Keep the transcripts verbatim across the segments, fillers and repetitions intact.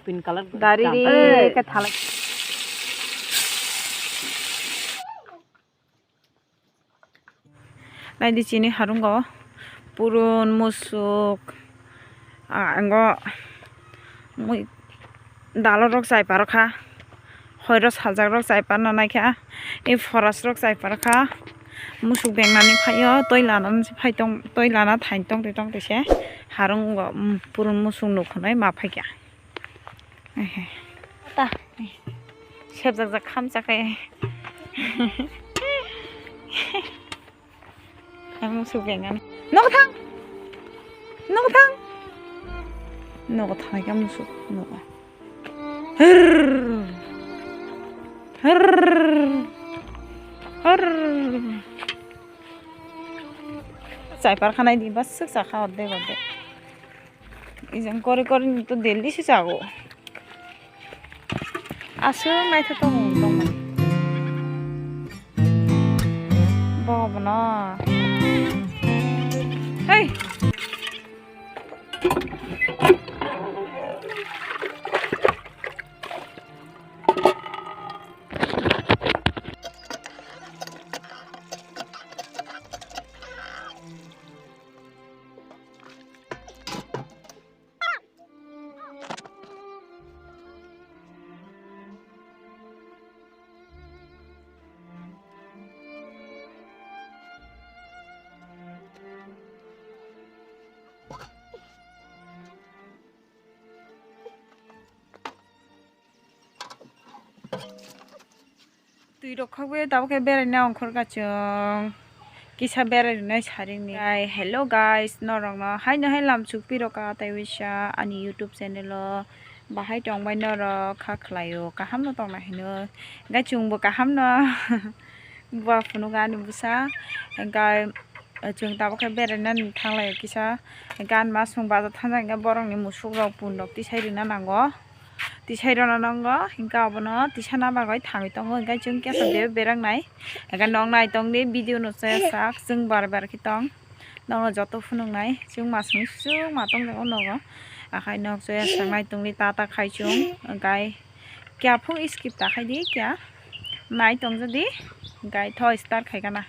Pink color. Dari ri ke thalai. Naidi chini harungo purun musuk, ah, ango mui dalorok chai parokha, hoiro saljakrok chai parna naikha, e forest rok chai parkha, musuk bengnani phaio toi lana phai tong, toi lana thain tongte tongte se harungo, um, purun musuk nukhnai ma phaikha. Ehe. Ta. Sebjak jak khamchak khe. Ang musuk bengan. Nogo thang. Nogo thang. Nogo thang khe musuk. Nogo. Herr. Herr. Herr. Chai par khanai di bas sik chakha ordek ordek. Ijang kori kori ni to daily se chago. Aswk naithotok wng tongmani. Bo bono. Hey! Twi rok khogwi tabuk khe beraina ongkhorkha chwng. Kisa berai rwnai saringni. Ai, hello guys, norokno haino hai lamchuk pirokha tei uisa ani YouTube channel o. Bahai tongbai norok kha khlaio, kaham no tongna hino. Gai chwngbo kaham no. Bua phunukgo ani bwsa. Gai chwng tabuk khe beraina thanglai kisa. Gan ma chwng bajar thangjak hwnkhe borokni musuk rok pun rok tisai rwna nango. Tisai rwna nango, hingke abono tisana bagwi thangwi tongo, hingke chwng kesa bebak berak nai. Hingke nok nai tong di, video no chaya sak, chwng bar bar khe tong. Nokno joto phunuk nai, chwng masung chwng ma tong jago nogo. Akhai nok chaya sak nai tong di, ta ta khai chwng, hingke kya phung skip ta khai di, kya nai tong jadi, hingke tho start khai gana.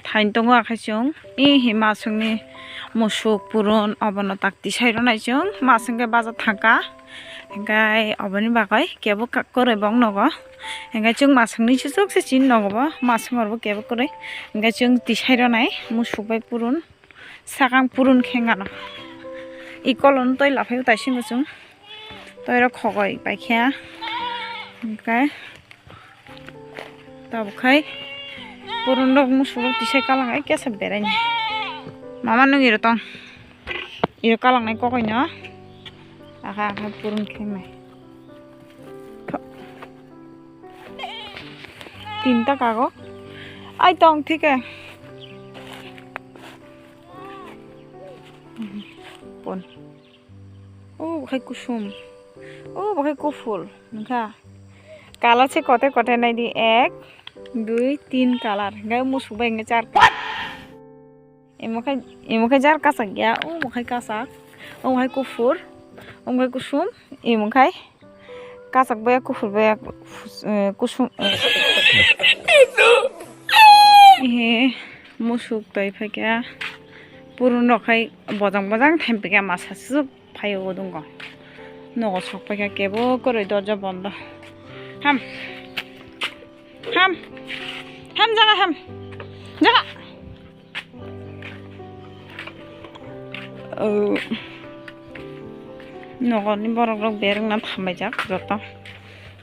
Thain tongo akhai chwng, i hi maswkni musuk purun obono tak tisai rwnai chwng, maswk khe baja thangkha, hingkhe oboni bagwi kebo kwrwi bong nogo, hingkhe chwng maswkni chuchuk se chini nogo bo, maswk rokbo kebo kwrwi, hingkhe chwng tisai rwnai musuk bai purun, sakang purun khe wngano, i kolono twi laphai taisingo chwng. Toirok khogoi paikha. Hingkhe tabuk khai purun rok musuk rok tisai kalang ai kesa beraini. Mama nung iro tong. Iro kalang nai kokoi no. Akha akha purun khengnai. Tho-, tinta kago. Ai tong thike. Pon. O bo khai kusum. O bo khai kufur. Nokha. Kalar se kote kote nai di. Ek, dui, tin kalar. Hingke musuk bai hingke char kalar. Imo khai, imo khai jar kasak ya. O bo khai kasak. O bo khai kufur. O bo khai kusum. Imo khai kasak bai ya kufur bai ya kus-, eh, kusum. Eh, musuk tai phaikha. Purun rok khai bojang bojang thempikha masa suk. Phaio o dungo. Nogo sok paikha kebo kwrwi dorja bondo. Ham. Ham. Ham jaga ham. Jaga. O. Nogoni borok rok bereng na thambai jak joto.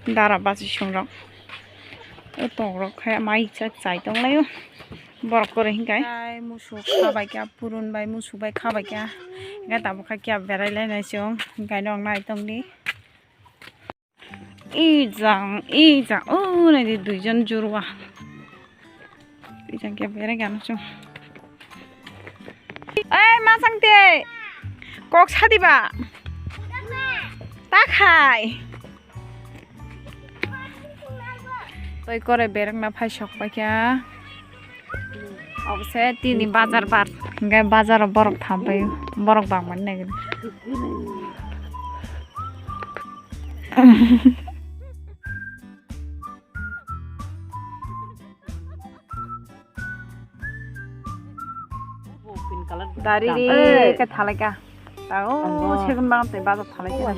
Dara basi song rok. O tok rok khe mai chak chai tong laio. Borok kwrwi hwnkhe. Ai, musuk khabaikha, purun bai musuk bai khabaikha. Hwnkhe tabuk khe kya berai lainai chwng, hwnkhe nok nai tongdi. Ijang, ijang, o naidi duijon jurwa. Ijang kya berai gana chwng. Ei, ma chang te. Kok sadi ba. Ta khai. Tei korai berakna phai sok paikha. Obo se tini bazar bar. Hingke bazar o borok thampai, borok bangmani nai. Dari ri ke thalaika. Tao segun bang tei bazar thalaika.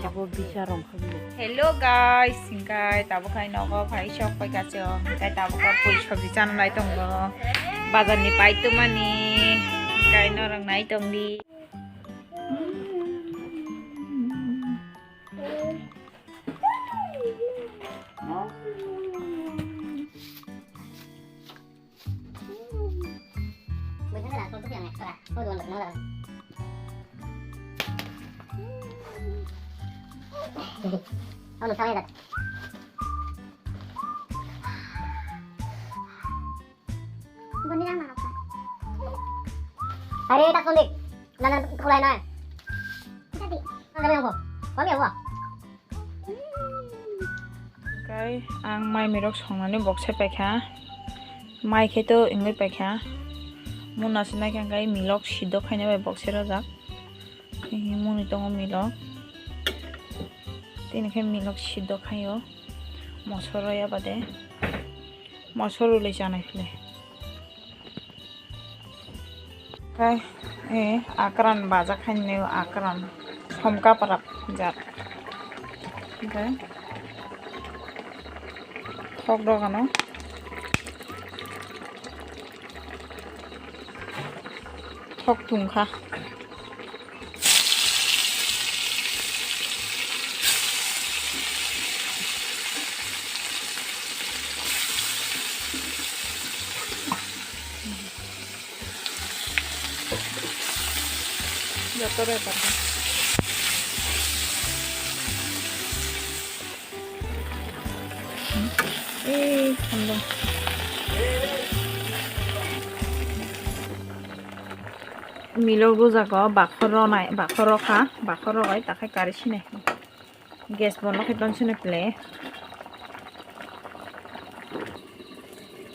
Hello guys, hingkai tabuk hai nogo phai sok pai kacho. Hingkai tabuk pui sabji chana lai tongo. Bazar ni pai tumani. Hingkai norok nai tongdi. Are tak sondik, nana kulai na. Nana yang ko, kami yang ko. Hingkai ang mai mirok songnani bokse paikha. Mai khe to wngwi paikha. Muna se naikha hingkai milok sidok khaina bai bokse rojak. Hihi muni tongo milok. Tini khe milok sidok khaio. Mosoro ya bade. Mosoro le chanai khle. Khe, eh, akran baja khainwi akran. Som kaprap jat. Khe, thok dogano. Thok tungkha. Joto bai pata. Ei, hamdo. Milok rujago, bakhor ronai, bakhor rokha, bakhor rogai takhai kari sinai. Gas bondo khai ton sini ple.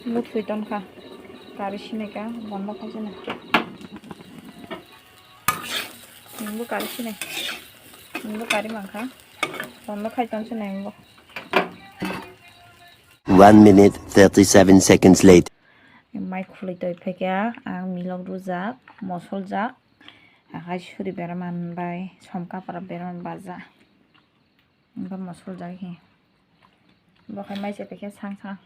Muthwi ton kha. Kari sinai ka bondo khai sini. Nungbo kari sinai. Nungbo kari mankha. Bondo khai ton sini nungbo. One minute, thirty-seven seconds later. Mai khulwi toi phaikha ang milok rujak, mosol jak, akhai suri berama bai som kapra berama baja. Bo mosol jak hi. Bo khai mai se pekhe sang sang.